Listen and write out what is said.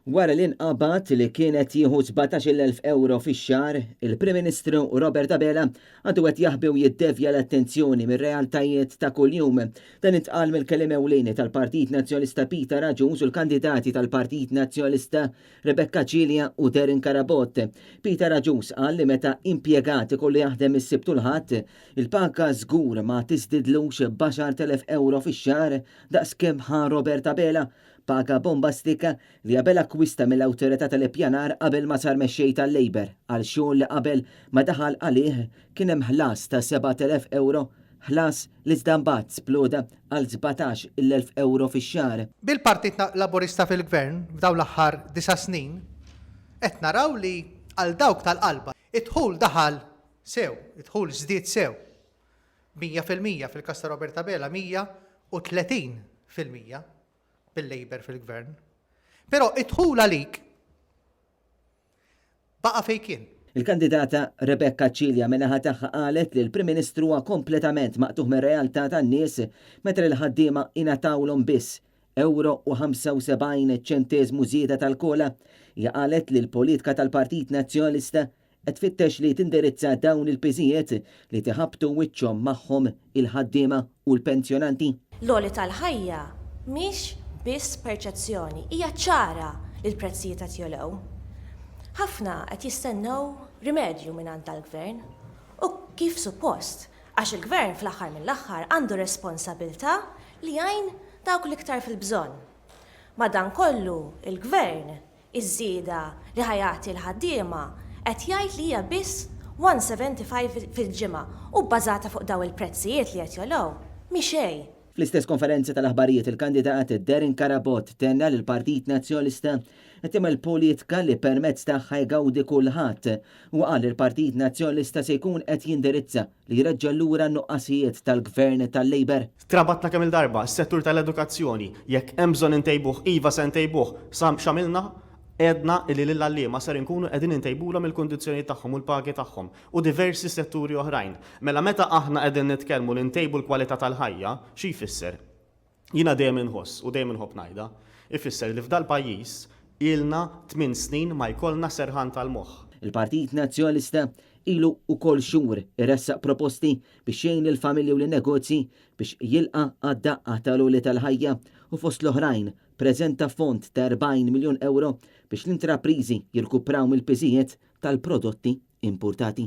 Wara li nqabad li kien qed jieħu 17,000 ewro fix-xahar, il-Prim Ministru Robert Abela għadu qed jaħbi u jiddevja l-attenzjoni mir-realtajiet ta' kuljum. Dan intqal mill-kelliem ewlieni tal-Partit Nazzjonalista Peter Agius u l-kandidati tal-Partit Nazzjonalista Rebecca Cilia u Darren Carabott. Peter Agius qal li meta impjegat ikollu jaħdem is-Sibt u l-Ħadd, il-paga żgur ma tiżdidlux b'10,000 ewro fix-xahar daqs kemm ħa Robert Abela. Paga bombastika li Abela akkwista mill-Awtorità tal-Ippjanar qabel ma sar mexxej tal-Labour għal xogħol li qabel ma daħal għalih kien hemm ħlas ta' 7,000 ewro, ħlas li iżda mbagħad sploda għal 17,000 ewro fix-xahar. Bil-Partit Laburista fil-Gvern f'dawn l-aħħar disa' snin qed naraw li għal dawk tal-qalba id-dħul daħal sew, id-dħul żdied sew. 100%, fil-każ ta' Robert Abela 130% bil-Labour fil-Gvern. Però id-dħul għalik baqa' fejn kien. Il-kandidata Rebecca Cilia min-naħa tagħha qalet li l-Prim Ministru huwa kompletament maqtugħ mir-realtà tan-nies meta lill-ħaddiema ingħatawlhom biss ewro u 75 ċenteżmu żieda tal-COLA. Hija qalet li l-politika tal-Partit Nazzjonalista Qed tfittex li tindirizza dawn il-piżijiet li qed iħabbtu wiċċhom magħhom il-ħaddiema u l-pensjonanti. L-għoli tal-ħajja mhix biss perċezzjoni, hija ċara li l-prezzijiet qed jogħlew. Ħafna qed jistennew rimedju mingħand dal-Gvern u kif suppost, għax il-Gvern fl-aħħar mill-aħħar għandu responsabilità li jgħin dawk l-iktar fil-bżonn. Madankollu, il-Gvern Iż-żieda li ħa jagħti l-ħaddiema qed jgħid li hija biss 175 fil-ġimgħa u bbażata fuq dawn il-prezzijiet li qed jogħlew, mhi xejn. Fl-istess konferenza tal-aħbarijiet il-kandidat Darren Carabott tenna li l-Partit Nazzjonalista qed jagħmel politika li permezz tagħha jgawdi kulħadd. Huwa qal li l-Partit Nazzjonalista se jkun qed jindirizza li jreġġa' lura n-nuqqasijiet tal-Gvern tal-Labour. Trabatna kemm-il darba, s-settur tal-edukazzjoni, jekk hemm bżonn intejbuh, iva se ntejbuh. Sa x'għamilna? Għedna illi lill-għalliema ser inkunu qegħdin intejbulhom il-kundizzjonijiet tagħhom u l-pagi tagħhom, u diversi setturi oħrajn. Mela meta aħna qegħdin nitkellmu li ntejbu l-kwalità tal-ħajja, xi jfisser? Jiena dejjem inħoss, u dejjem inħobb ngħidha, ifisser li f'dal-pajjiż ilna tminn snin ma jkollna serħan tal-moħħ. Il-Partit Nazzjonalista ilu wkoll xhur iressaq proposti biex jgħin lill-familji u lin-negozji biex jilqa' għad-daqqa tal-għoli tal-ħajja u fost l-oħrajn preżenta fond ta' 40 miljun ewro biex l-intrapriżi jirkupraw mill-piżijiet tal-prodotti impurtati.